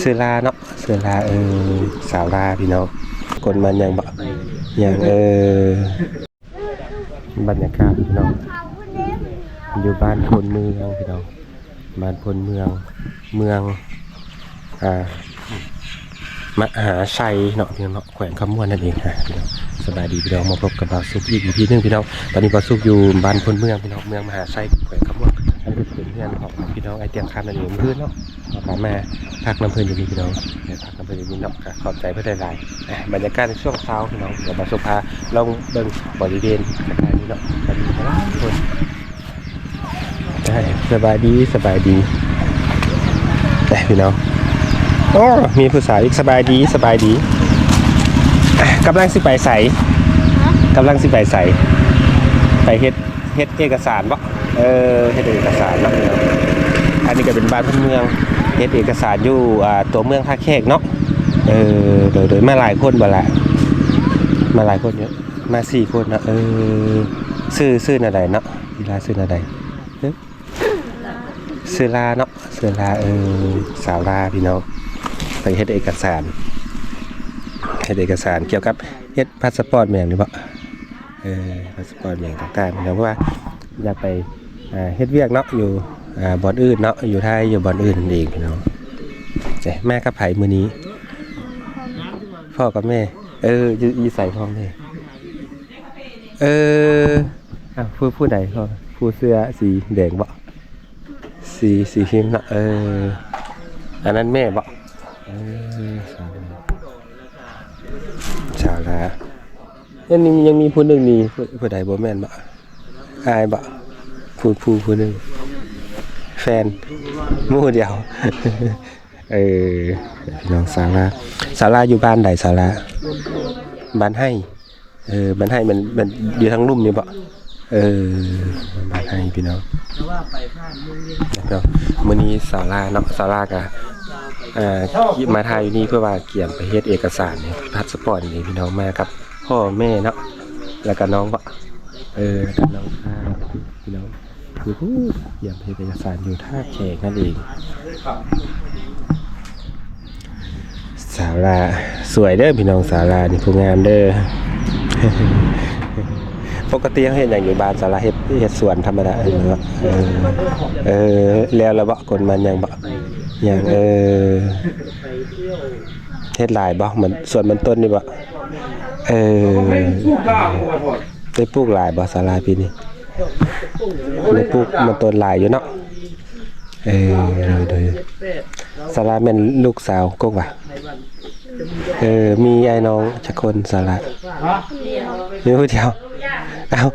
ຊື່ລາເນາະ ຊື່ລາ ເອີ ສາວລາພີ່ນ້ອງ. ຄົນມາຫຍັງບໍ່ ຫຍັງ ເອີ ບັນຍາກາດພີ່ນ້ອງ ຢູ່ບ້ານໂພນເມືອງພີ່ນ້ອງ ບ້ານໂພນເມືອງ ເມືອງ ອ່າ ມະຫາໄຊເນາະ ພີ່ນ້ອງເນາະ ແຂວງຄຳມ່ວນນັ້ນເອງ. ອ່າ ພີ່ນ້ອງ ສະບາຍດີພີ່ນ້ອງ ມາພົບກັບບ່າວສຸກອີກອີພີໜຶ່ງພີ່ນ້ອງ. ຕອນນີ້ບ່າວສຸກຢູ່ບ້ານໂພນເມືອງພີ່ນ້ອງ ເມືອງມະຫາໄຊ ແຂວງຄຳມ່ວນ. ອັນນີ້ເປັນເຮືອນຂອງພີ່ນ້ອງອ້າຍຕຽງຄຳນັ້ນເອງ. ມື້ຄືນເນາະ ເຮົາກໍມາພັກນຳເພິ່ນຢູ່ນີ້ພີ່ນ້ອງ ໄດ້ພັກນຳເພິ່ນຢູ່ນີ້ເນາະ ກໍຂອບໃຈເພິ່ນຫຼາຍໆ. ອ່າ ບັນຍາກາດໃນຊ່ວງເຊົ້າພີ່ນ້ອງ ດຽວບ່າວສຸກພາລອງເບິ່ງບໍລິເວນໃກ້ໆນີ້ເນາະ ກໍມີຫຼາຍຄົນ. ໄດ້ ສະບາຍດີ ສະບາຍດີ ໄດ້ພີ່ນ້ອງ. ໂອ້ ມີຜູ້ສາວອີກ ສະບາຍດີ ສະບາຍດີ. ອ່ະ ກຳລັງຊິໄປໃສ? ກຳລັງຊິໄປໃສ? ໄປເຮັດ ເຮັດເອກະສານບໍ? ເອີ ເຮັດເອກະສານເນາະ. ອັນນີ້ກໍເປັນບ້ານເມືອງ ເຮັດເອກະສານຢູ່ ອ່າ ຕົວເມືອງທ່າແຂກເນາະ. ເອີ ໂດຍໆ ມາຫຼາຍຄົນບໍ່ລະ? ມາຫຼາຍຄົນຢູ່ ມາສີ່ຄົນເນາະ. ເອີ ຊື່ ຊື່ແນວໃດເນາະ? ອີລາຊື່ແນວໃດ? ເອີ ຊື່ລາເນາະ ຊື່ລາ. ເອີ ສາວລາພີ່ນ້ອງ ໄປເຮັດເອກະສານ ເຮັດເອກະສານກ່ຽວກັບເຮັດພາສປອດແມ່ນຫຍັງນີ້ບໍ? ເອີ ພາສປອດແມ່ນຫຍັງຕ່າງໆ ເພາະວ່າຢາກໄປ ອ່າ ເຮັດວຽກເນາະ ຢູ່ ອ່າ ບ່ອນອື່ນເນາະ ຢູ່ໄທ ຢູ່ບ່ອນອື່ນນັ້ນເອງພີ່ນ້ອງ. ເອີ ມາກັບໃຜມື້ນີ້? ພໍ່ກັບແມ່. ເອີ ຢູ່ ຢູ່ໃສພໍ່ແມ່? ເອີ ອ່ະ ຜູ້ ຜູ້ໃດພໍ່? ຜູ້ເສື້ອສີແດງບໍ? ສີ ສີຄຣີມເນາະ. ເອີ ອັນນັ້ນແມ່ບໍ? ເອີ ສາວລາ ສາວລາ. ຍັງມີ ຍັງມີຜູ້ໜຶ່ງນີ້ ຜູ້ ຜູ້ໃດບໍ່ແມ່ນບໍ? ອ້າຍບໍ? ຜູ້ ຜູ້ ຜູ້ໜຶ່ງ ແຟນ ໝູ່ດຽວ. ເອີ ພີ່ນ້ອງ ສາວລາ ສາວລາຢູ່ບ້ານໃດ ສາວລາ? ບ້ານໄຮ່. ເອີ ບ້ານໄຮ່ມັນ ມັນຢູ່ທາງລຸ່ມນີ້ບໍ? ເອີ ບ້ານໄຮ່ພີ່ນ້ອງ. ແລ້ວກໍມື້ນີ້ສາວລາເນາະ ສາວລາກະ ເອີ ມາຖ່າຍຢູ່ນີ້ເພື່ອວ່າກຽມໄປເຮັດເອກະສານໃຫ້ພາສປອດນີ້ພີ່ນ້ອງ ມາກັບພໍ່ແມ່ເນາະ ແລ້ວກໍນ້ອງບໍ? ເອີ ແລ້ວກໍນ້ອງຄາເນາະ ພີ່ນ້ອງ. ຄືຜູ້ກຽມເຮັດເອກະສານຢູ່ທ່າແຂກນັ້ນເອງ. ສາວລາສວຍເດີພີ່ນ້ອງ ສາວລານີ້ຜູ້ງາມເດີ. ປົກກະຕິເຮົາເຮັດຫຍັງຢູ່ບ້ານ ສາວລາເຮັດ ເຮັດສວນທຳມະດາເນາະ. ເອີ ເອີ ແລ້ວລະບໍ? ກົນມັນຫຍັງບໍ? ຫຍັງ ເອີ ເຮັດຫຼາຍບໍ? ມັນ ສວນມັນຕົ້ນນີ້ບໍ? ເອີ ໄດ້ປູກຫຼາຍບໍ ສາວລາປີນີ້? ໄດ້ປູກມັນຕົ້ນຫຼາຍຢູ່ເນາະ. ເອີ ໂດຍ ໂດຍ ສາວລາແມ່ນລູກສາວກົກຫວາ? ເອີ ມີອ້າຍນ້ອງຈັກຄົນ ສາວລາ? ມີຜູ້ດຽວ. ເອົ້າ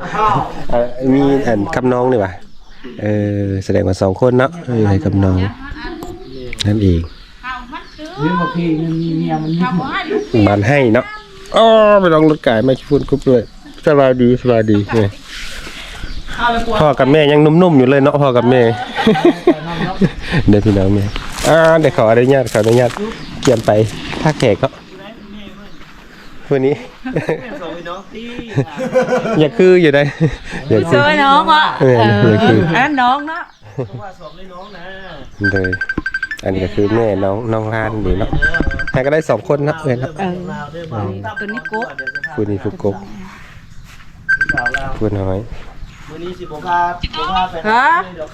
ເອີ ມີອັນກັບນ້ອງນີ້ຫວາ? ເອີ ສະແດງວ່າສອງຄົນເນາະ ເອີ ອ້າຍກັບນ້ອງນັ້ນເອງ. ບ້ານໄຮ່ເນາະ. ອໍ ໄປລອງລົດກາຍມາຂີ້ຝຸ່ນກຸບເລີຍ. ສະບາຍດີ ສະບາຍດີ. ພໍ່ກັບແມ່ຍັງໜຸ່ມໆຢູ່ເລີຍເນາະ ພໍ່ກັບແມ່. ເດີພີ່ນ້ອງເດີ ອ່າ ດຽວຂໍອະນຸຍາດ ຂໍອະນຸຍາດກຽມໄປທ່າແຂກເນາະ. ຜູ້ນີ້ ຢາກຄືຢູ່ໃດ໋ ຢາກຄື ຊ່ອຍນ້ອງວະ. ແມ່ນ ເອີ ຢາກຄື ອັນນັ້ນນ້ອງເນາະ. ໂດຍ ອັນນີ້ກໍຄືແມ່ນ້ອງ ນ້ອງຫຼານນີ້ເນາະ ໃຫ້ກໍໄດ້ສອງຄົນເນາະ ເອີຍເນາະ. ເອີ ຕົວນີ້ກົກ ຜູ້ນີ້ຜູ້ກົກ ຜູ້ນ້ອຍ. ມື້ນີ້ຊິບໍ່ພາ ບໍ່ພາໄປຫາ ຮະ ເລີຍດອກ.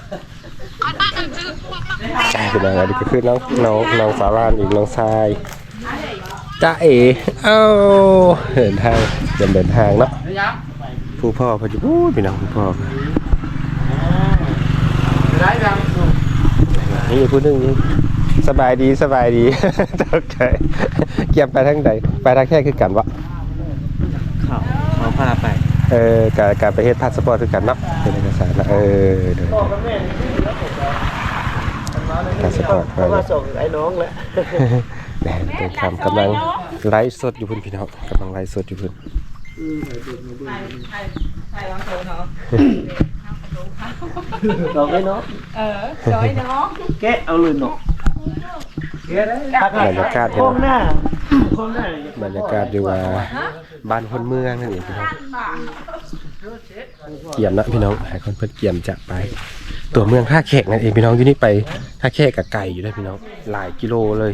ອ່າ ພີ່ນ້ອງ ອັນນີ້ກໍຄືນ້ອງ ນ້ອງ ນ້ອງສາວຫຼານອີກ ນ້ອງຊາຍ. ຈ໊ະເອ ເອົ້າ ເດີນທາງ ກຽມເດີນທາງເນາະ. ຜູ້ພໍ່ເພິ່ນຢູ່ພຸ້ນ ພີ່ນ້ອງ ຜູ້ພໍ່. ນີ້ຜູ້ໜຶ່ງນີ້ ສະບາຍດີ ສະບາຍດີ. ຕົກໃຈ ກຽມໄປທາງໃດ? ໄປທ່າແຂກຄືກັນບໍ? ເຂົາ ເຂົາພາໄປ. ເອີ ກະ ກະໄປເຮັດພາສປອດຄືກັນເນາະ ເຮັດເອກະສານເນາະ. ເອີ ໂດຍ ພາສປອດ ເພາະວ່າສອງໄອ້ນ້ອງແຫຼະ. ແມ່ນ ຕົ້ນຄຳກຳລັງໄລຟ໌ສົດຢູ່ພຸ້ນ ພີ່ນ້ອງ ກຳລັງໄລຟ໌ສົດຢູ່ພຸ້ນ. ດອກໄອ້ນ້ອງ ເອີ ດອກໄອ້ນ້ອງ ແກະເອົາເລີຍເນາະ. ບັນຍາກາດ ໂຄງໜ້າ ໂຄງໜ້າ ບັນຍາກາດຢູ່ວ່າ ບ້ານໂພນເມືອງນັ້ນເອງ ພີ່ນ້ອງ. ກຽມເນາະ ພີ່ນ້ອງ ຫຼາຍຄົນເພິ່ນກຽມຈະໄປຕົວເມືອງທ່າແຂກນັ້ນເອງ ພີ່ນ້ອງ. ຢູ່ນີ້ໄປທ່າແຂກກໍໄກຢູ່ເດີ ພີ່ນ້ອງ ຫຼາຍກິໂລເລີຍ.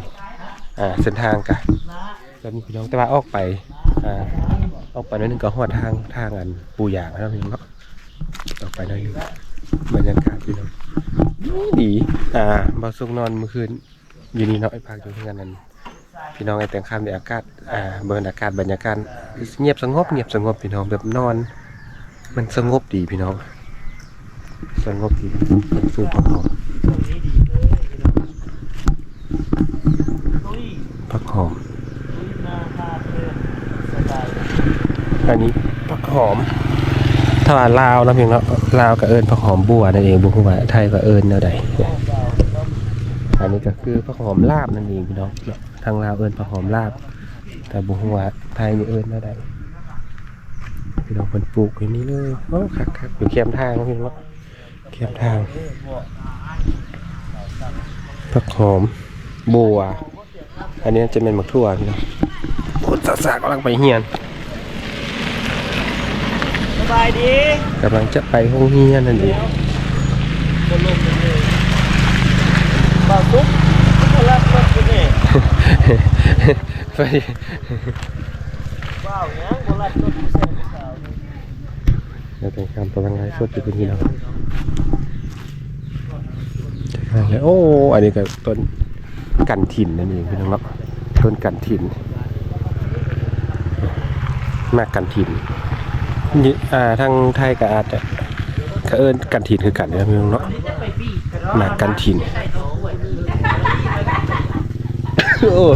ອ່າ ເສັ້ນທາງກະແບບນີ້ພີ່ນ້ອງ ແຕ່ວ່າອອກໄປ ອ່າ ອອກໄປໜ້ອຍໜຶ່ງກໍຮອດທາງ ທາງອັນປູຢາງແລ້ວພີ່ນ້ອງເນາະ. ອອກໄປໜ້ອຍໜຶ່ງ ບັນຍາກາດພີ່ນ້ອງ ດີ ອ່າ ບ່າວສຸກນອນມື້ຄືນຢູ່ນີ້ເນາະ ໄອ້ພັກຢູ່ເຮືອນນັ້ນ ພີ່ນ້ອງ ໄອ້ແຕງຄຳນີ້ ອາກາດ ອ່າ ເບິ່ງອາກາດ ບັນຍາກາດ ງຽບສະຫງົບ ງຽບສະຫງົບພີ່ນ້ອງ ແບບນອນ ມັນສະຫງົບດີພີ່ນ້ອງ ສະຫງົບດີ ເປັນສູດຜັກຫອມ ຜັກຫອມ ອັນນີ້ຜັກຫອມ ຖ້າວ່າລາວເນາະພີ່ນ້ອງເນາະ ລາວກໍເອີ້ນຜັກຫອມບົວນັ້ນເອງ ບໍ່ຮູ້ວ່າໄທວ່າເອີ້ນແນວໃດ. ອັນນີ້ກໍຄືຜັກຫອມລາບນັ້ນເອງພີ່ນ້ອງເນາະ ທາງລາວເອີ້ນຜັກຫອມລາບ ແຕ່ບໍ່ຮູ້ວ່າໄທນີ້ເອີ້ນແນວໃດ. ພີ່ນ້ອງ ເພິ່ນປູກຢູ່ນີ້ເລີຍ ໂອ້ ຄັກໆ ຢູ່ແຄມທາງພີ່ນ້ອງເນາະ ແຄມທາງ ຜັກຫອມບົວ ອັນນີ້ຈະແມ່ນໝາກຖົ່ວພີ່ນ້ອງ. ໂອ້ ສາວໆ ກຳລັງໄປຮຽນ ສະບາຍດີ ກຳລັງຈະໄປໂຮງຮຽນນັ້ນເອງ. ບໍ່ລົງເລີຍ ບ່າວສຸກ ບໍ່ລັດລົດຢູ່ນີ້ ໄປ ວ້າວຫຍັງບໍ່ລັດລົດຜູ້ແຊວຜູ້ສາວນີ້. ແລ້ວແຕ່ງຄຳກຳລັງໄລຟ໌ສົດຢູ່ເພິ່ນພີ່ນ້ອງ ໂອ້ ອັນນີ້ກໍຕົ້ນກັນຖິນນັ້ນເອງພີ່ນ້ອງເນາະ ຕົ້ນກັນຖິນ ໝາກກັນຖິນ ນີ້ ອ່າ ທາງໄທກໍອາດຈະ ກໍເອີ້ນກັນຖິນຄືກັນເດ້ພີ່ນ້ອງເນາະ ໝາກກັນຖິນ. ໂອ້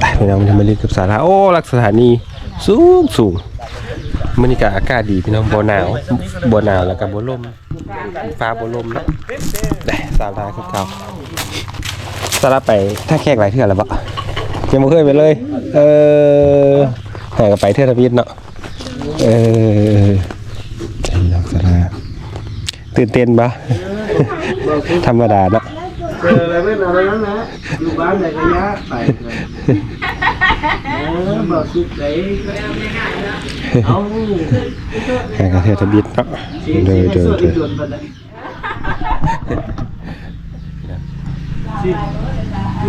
ໄປພີ່ນ້ອງ ມາຫຼິ້ນກັບສາລາ ໂອ້ ຫຼັກສະຖານີສູງໆ ມື້ນີ້ກໍອາກາດດີພີ່ນ້ອງ ບໍ່ໜາວ ບໍ່ໜາວ ແລ້ວກໍບໍ່ລົມ ຟ້າບໍ່ລົມເນາະ. ໄດ້ສາລາຄືເກົ່າ ສາລາໄປທ່າແຂກຫຼາຍເທື່ອແລ້ວບໍ່? ຍັງບໍ່ເຄີຍໄປເລີຍ ເອີ ຫາກໍໄປເທື່ອທຳອິດເນາະ. ເອີ ໃຈນ້ອງສາລາ ຕື່ນເຕັ້ນບໍ່? ທຳມະດາເນາະ ເອີ ແລ້ວແມ່ນເອົາແນວນັ້ນແຫຼະ ຢູ່ບ້ານໃດກໍຢ່າໄປ ເອີ ບໍ່ສຸກໃດ ເອົາ ຫາກໍເທື່ອທຳອິດເນາະ. ໂດຍ ໂດຍ ໂດຍ.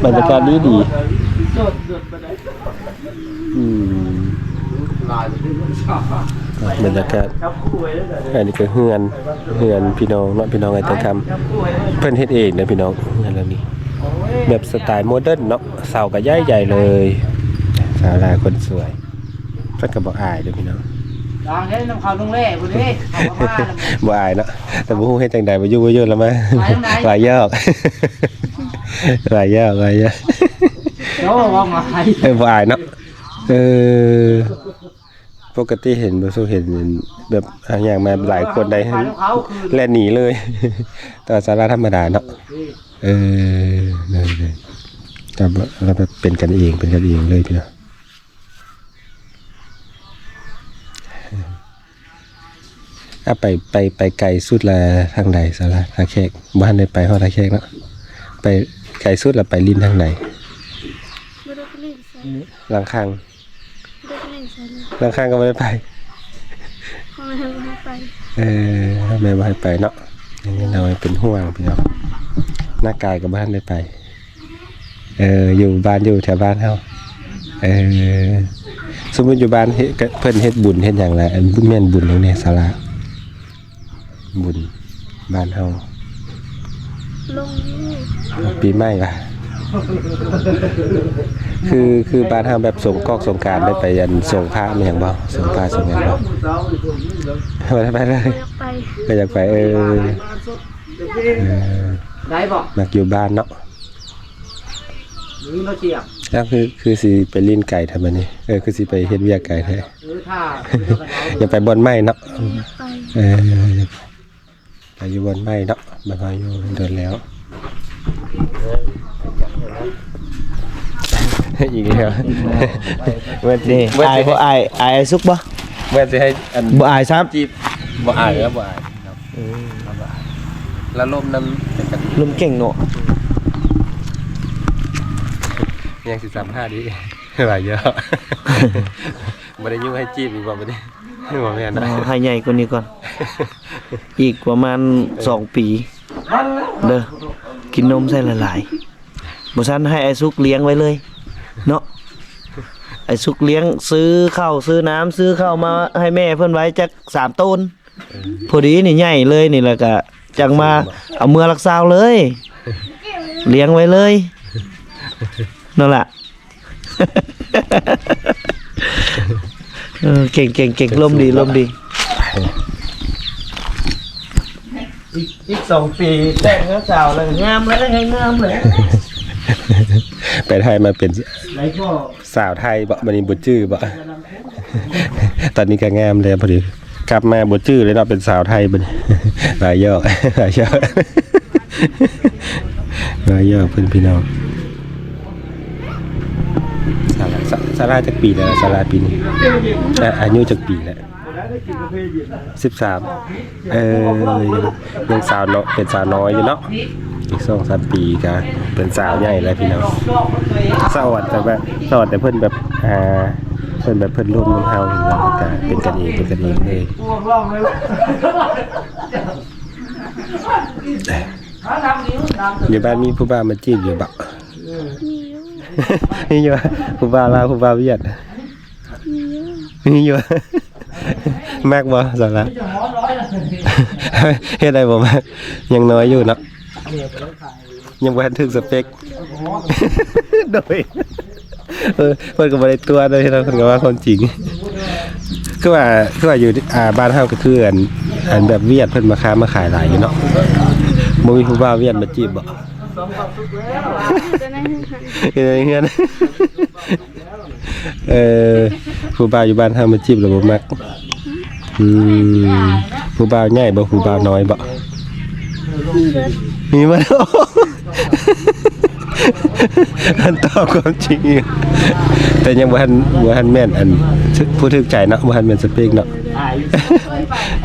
ບັນຍາກາດດີດີ ອືມ ບັນຍາກາດ ອັນນີ້ກໍເຮືອນ ເຮືອນພີ່ນ້ອງເນາະ ພີ່ນ້ອງໄອ້ແຕງຄຳ ເພິ່ນເຮັດເອງເດ້ພີ່ນ້ອງ ເຮືອນຫຼັງນີ້ ແບບສະໄຕໂມເດີນເນາະ ເສົາກໍໃຫຍ່ໆເລີຍ ສາວລາວຄົນສວຍ. ເພິ່ນກໍບໍ່ອາຍເດ້ພີ່ນ້ອງ ຕ່າງເດ້ນຳເຂົາລົງແລ່ພຸ້ນເດ້ ເຂົາກໍມາແລ້ວ ບໍ່ອາຍເນາະ ແຕ່ບໍ່ຮູ້ເຮັດຈັ່ງໃດ ບໍ່ຢູ່ບໍ່ຢູ່ລະມາ ໄປທາງໃດ ວ່າຢອກ ວ່າຢອກ ວ່າຢອກ ໂອ້ ວ່າມາ ເອີ ບໍ່ອາຍເນາະ ເອີ ປົກກະຕິເຫັນບໍ່ສຸເຫັນແບບຫາກມາຫຼາຍຄົນໄດ້ ແລ່ນໜີເລີຍ ແຕ່ວ່າສາລາທຳມະດາເນາະ ເອີ ເລີຍໆ ແລ້ວແບບເປັນກັນເອງ ເປັນກັນເອງເລີຍພີ່ນ້ອງ. ອ່າ ໄປ ໄປ ໄປໄກສຸດລະທາງໃດສາລາ ທ່າແຂກ? ບໍ່ທັນໄດ້ໄປຮອດທ່າແຂກເນາະ ໄປໄກສຸດລະໄປຫຼິ້ນທາງໃດ? ບໍ່ໄດ້ໄປຫຼິ້ນໃສ ຫຼັງຄັງ ບໍ່ໄດ້ໄປຫຼິ້ນໃສເລີຍ ຫຼັງຄັງກໍບໍ່ໄດ້ໄປ ພໍ່ແມ່ບໍ່ໃຫ້ໄປ ເອີ ພໍ່ແມ່ບໍ່ໃຫ້ໄປເນາະ ຍັງນ້ອຍເປັນຫ່ວງພີ່ນ້ອງ ນ້າກາຍກໍບໍ່ທັນໄດ້ໄປ. ເອີ ຢູ່ບ້ານ ຢູ່ແຖວບ້ານເຮົາ ເອີ ສົມມຸດຢູ່ບ້ານເຮັດ ເພິ່ນເຮັດບຸນເຮັດຫຍັງລະ ແມ່ນບຸນຫຍັງແດ່ສາລາ ບຸນບ້ານເຮົາ ລົງຢູ່ ປີໃໝ່ຫວາ ຄື ຄືບ້ານເຮົາແບບສົງກອກສົງການໄດ້ໄປອັນສົງພະແມ່ນຫຍັງບໍ່ ສົງພະສົງຫຍັງບໍ່ ບໍ່ໄດ້ໄປເລີຍ ບໍ່ຢາກໄປ ບໍ່ຢາກໄປ ເອີ ເອີ ໄດ້ບໍ່ ມັກຢູ່ບ້ານເນາະ. ນີ້ເນາະ ຈຽບ ແລ້ວຄື ຄືຊິໄປຫຼິ້ນໄກແທ້ບາດນີ້ ເອີ ຄືຊິໄປເຮັດວຽກໄກແທ້ ເອີ ຖ້າ ຢາກໄປບ່ອນໃໝ່ເນາະ ເອີ ໄປຢູ່ບ່ອນໃໝ່ເນາະ ບ່ອນເຮົາຢູ່ດົນແລ້ວ ອີກແລ້ວ ເວີດ ນີ້ ເວີດ ອ້າຍ ຊິໃຫ້ ບໍ່ ອ້າຍ ອ້າຍສຸກບໍ່? ເວີດ ຊິໃຫ້ອັນ ບໍ່ອາຍຊ້ຳ ຈີບ ບໍ່ອາຍ ແລ້ວບໍ່ອາຍ ເອີ ລະລົມນຳ ລົມເກັ່ງເນາະ ຍັງຊິສຳພາດອີກ ຫຼາຍເຍາະ ບໍ່ໄດ້ຍູ້ໃຫ້ຈີບອີກບໍ່ບັດນີ້ ບໍ່ແມ່ນ ເອົາໃຫ້ໃຫຍ່ກວ່ານີ້ກ່ອນ ອີກປະມານສອງປີເດີ ກິນນົມໃສ່ຫຼາຍໆ ບໍ່ຊັ້ນໃຫ້ອ້າຍສຸກລ້ຽງໄວ້ເລີຍເນາະ ອ້າຍສຸກລ້ຽງ ຊື້ເຂົ້າຊື້ນ້ຳ ຊື້ເຂົ້າມາໃຫ້ແມ່ເພິ່ນໄວ້ຈັກສາມໂຕນ. ພໍດີນີ້ໃຫຍ່ເລີຍນີ້ ແລ້ວກະຈັ່ງມາເອົາເມືອລັກສາວເລີຍ ລ້ຽງໄວ້ເລີຍ ນັ້ນລະ ເອີ ເກັ່ງໆ ເກັ່ງ ລົມດີ ລົມດີ ອີກ ອີກສອງປີແຕ່ງກັບສາວແລ້ວ ງາມແລ້ວ ງາມແລ້ວ ໄປໄທມາເປັນ ໄດ້ພໍ່ ສາວໄທບໍ ບັດນີ້ບໍ່ຈື່ບໍ ຕອນນີ້ກໍງາມແລ້ວ ພໍດີກັບມາບໍ່ຈື່ເລີຍເນາະ ເປັນສາວໄທບັດນີ້ ວ່າຢອກ ວ່າຢອກ ວ່າຢອກເພິ່ນພີ່ນ້ອງ. ສາລາ ສາ ສາລາຈັກປີແລ້ວ ສາລາປີນີ້ ອາ ອາຍຸຈັກປີແລ້ວ? ສິບສາມ ເອີ ຍັງສາວເນາະ ເປັນສາວນ້ອຍຢູ່ເນາະ ອີກສອງສາມປີກະເປັນສາວໃຫຍ່ແລ້ວພີ່ນ້ອງ. ສະອອດແຕ່ແບບ ສະອອດແຕ່ເພິ່ນແບບ ອ່າ ເພິ່ນແບບເພິ່ນລົມນຳເຮົາ ກະເປັນກັນເອງ ເປັນກັນເອງເລີຍ. ຢູ່ບ້ານມີຜູ້ບ່າວມາຈີບຢູ່ບໍ່? ມີຢູ່ ມີຢູ່ ຜູ້ບ່າວລາວ ຜູ້ບ່າວຫວຽດ ມີຢູ່ ມີຢູ່ ມັກບໍ່ສາລາ? ເຮັດໄດ້ບໍ່ມັກ? ຍັງນ້ອຍຢູ່ເນາະ ຍັງບໍ່ທັນຖືກສະເປັກ ໂດຍ ເອີ ເພິ່ນກໍບໍ່ໄດ້ຕົວະເດ້ ເພິ່ນກໍເວົ້າຄວາມຈິງ ຄືວ່າ ຄືວ່າຢູ່ ອ່າ ບ້ານເຮົາກໍຄື ອັນ ອັນແບບຫວຽດເພິ່ນມາຄ້າມາຂາຍຫຼາຍຢູ່ເນາະ ບໍ່ມີຜູ້ບ່າວຫວຽດມາຈີບບໍ່? ຢູ່ໃນເຮືອນ ເອີ ຜູ້ບ່າວຢູ່ບ້ານເຮົາມາຈີບແລ້ວບໍ່ມັກ. ອືມ ຜູ້ບ່າວໃຫຍ່ບໍ່ ຜູ້ບ່າວນ້ອຍບໍ່? ມີໝົດ ມີໝົດ ອັນຕອບຄວາມຈິງຢູ່ ແຕ່ຍັງບໍ່ທັນ ບໍ່ທັນແມ່ນອັນ ຜູ້ຖືກໃຈເນາະ ບໍ່ທັນແມ່ນສະເປັກເນາະ.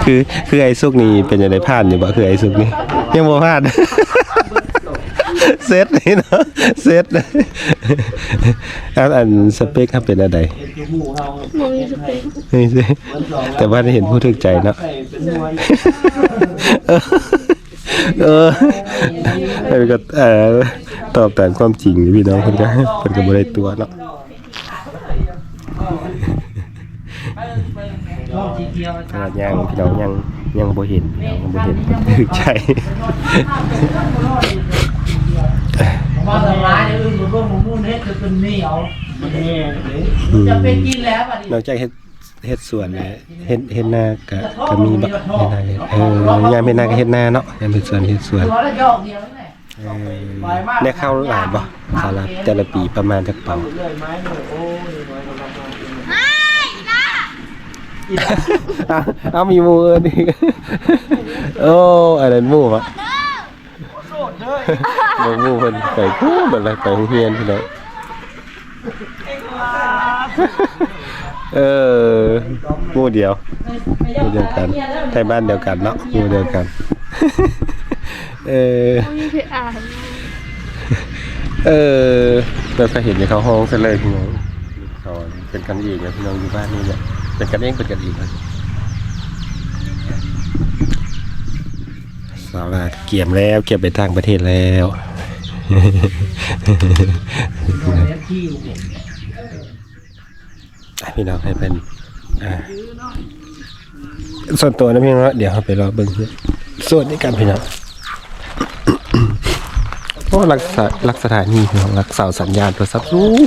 ຄື ຄືໄອ້ສຸກນີ້ເປັນຈັ່ງໃດ ຜ່ານຢູ່ບໍ່? ຄືໄອ້ສຸກນີ້ຍັງບໍ່ຜ່ານ ເສັດນີ້ເນາະ ເສັດ. ອັນ ອັນສະເປັກເຮົາເປັນອັນໃດ? ບໍ່ມີສະເປັກ ແຕ່ວ່າໄດ້ເຫັນຜູ້ຖືກໃຈເນາະ. ເອີ ເອີ ເພິ່ນກໍ ເອີ ຕອບຕາມຄວາມຈິງ ພີ່ນ້ອງເພິ່ນກໍ ເພິ່ນກໍບໍ່ໄດ້ຕົວະເນາະ. ຍັງ ພີ່ນ້ອງ ຍັງ ຍັງບໍ່ເຫັນ ພີ່ນ້ອງ ຍັງບໍ່ເຫັນ ຖືກໃຈ. ນອກຈາກເຮັດ ເຮັດສວນແລ້ວ ເຮັດ ເຮັດນາກະ ກະມີບໍ່? ເຮັດນາ ເອີ ຍາມເຮັດນາກະເຮັດນາເນາະ ຍາມເຮັດສວນ ເຮັດສວນ. ເອີ ໄດ້ເຂົ້າຫຼາຍບໍ່? ສາລາ ແຕ່ລະປີປະມານຈັກເປົາ? ເອົາ ເອົາ ມີໝູ່ເອີ້ນອີກ. ໂອ້ ອັນນັ້ນໝູ່ຫວາ? ບໍ່ ໝູ່ເພິ່ນໄປພຸ້ນ ບັດລະໄປໂຮງຮຽນພຸ້ນແຫຼະ. ເອີ ໝູ່ດຽວ ໝູ່ດຽວກັນ ໄທບ້ານດຽວກັນເນາະ ໝູ່ດຽວກັນ. ເອີ ບໍ່ມີໃຜອາຍ. ເອີ ແລ້ວກໍເຫັນເຂົາຮ້ອງຊະເລີຍ ພີ່ນ້ອງ. ເຂົາເປັນກັນເອງແຫຼະ ພີ່ນ້ອງ ຢູ່ບ້ານນີ້ແຫຼະ ເປັນກັນເອງ ເປັນກັນເອງ. ສາວລາກຽມແລ້ວ ກຽມໄປຕ່າງປະເທດແລ້ວ. ອ່ະ ພີ່ນ້ອງ ໃຫ້ເພິ່ນ ອ່າ ສ່ວນຕົວນະພີ່ນ້ອງເນາະ ດຽວເຮົາໄປລໍເບິ່ງ ສວນນຳກັນ ພີ່ນ້ອງ. ໂອ້ ຫຼັກສະ ຫຼັກສະຖານີ ພີ່ນ້ອງ ຫຼັກເສົາສັນຍານໂທລະສັບສູງໆ.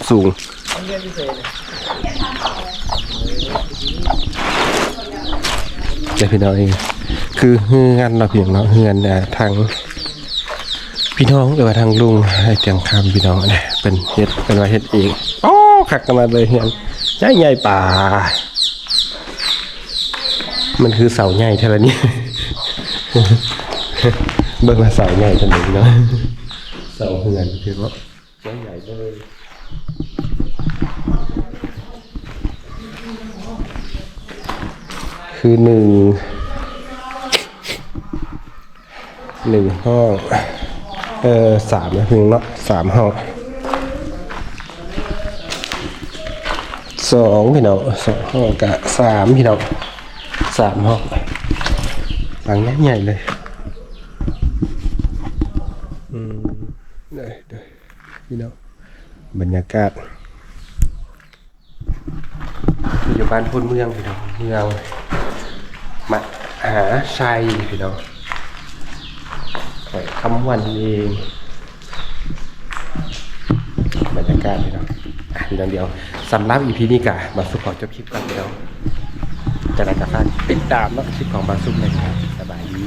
ເດີພີ່ນ້ອງເອີຍ ຄືເຮືອນເນາະ ພີ່ນ້ອງເນາະ ເຮືອນ ອ່າ ທາງພີ່ນ້ອງ ຫຼືວ່າທາງລຸງໄຮ່ຕຽງຄຳ ພີ່ນ້ອງ ເພິ່ນເຮັດ ເພິ່ນວ່າເຮັດເອງ. ໂອ້ ຄັກຂະໜາດເລີຍ ເຮືອນໃຫຍ່ໆ ປາ ມັນຄືເສົາໃຫຍ່ແທ້ລະນີ້. ເບິ່ງວ່າເສົາໃຫຍ່ປານໃດເນາະ ເສົາເຮືອນ ພີ່ນ້ອງ. ໃຫຍ່ເລີຍ ຄືໜຶ່ງ ໜຶ່ງຫ້ອງ ເອີ ສາມນະພີ່ນ້ອງເນາະ ສາມຫ້ອງ ສອງ ພີ່ນ້ອງ ສອງຫ້ອງກະສາມ ພີ່ນ້ອງ. ສາມຫ້ອງ ຫຼັງໃຫຍ່ໆເລີຍ. ອືມ ເດີໆ ພີ່ນ້ອງ ບັນຍາກາດ ຢູ່ບ້ານໂພນເມືອງ ພີ່ນ້ອງ ເມືອງມະຫາໄຊ ພີ່ນ້ອງ ແຂວງຄຳມ່ວນນີ້ເອງ. ບັນຍາກາດ ພີ່ນ້ອງ ອ່ະ ພີ່ນ້ອງ ດຽວສຳລັບອີພີນີ້ກະ ບ່າວສຸກຂໍຈົບຄລິບກ່ອນ ພີ່ນ້ອງ ຈັ່ງໃດກະຝາກຕິດຕາມເນາະ ຄລິບຂອງບ່າວສຸກແນ່ ພີ່ນ້ອງ ສະບາຍດີ.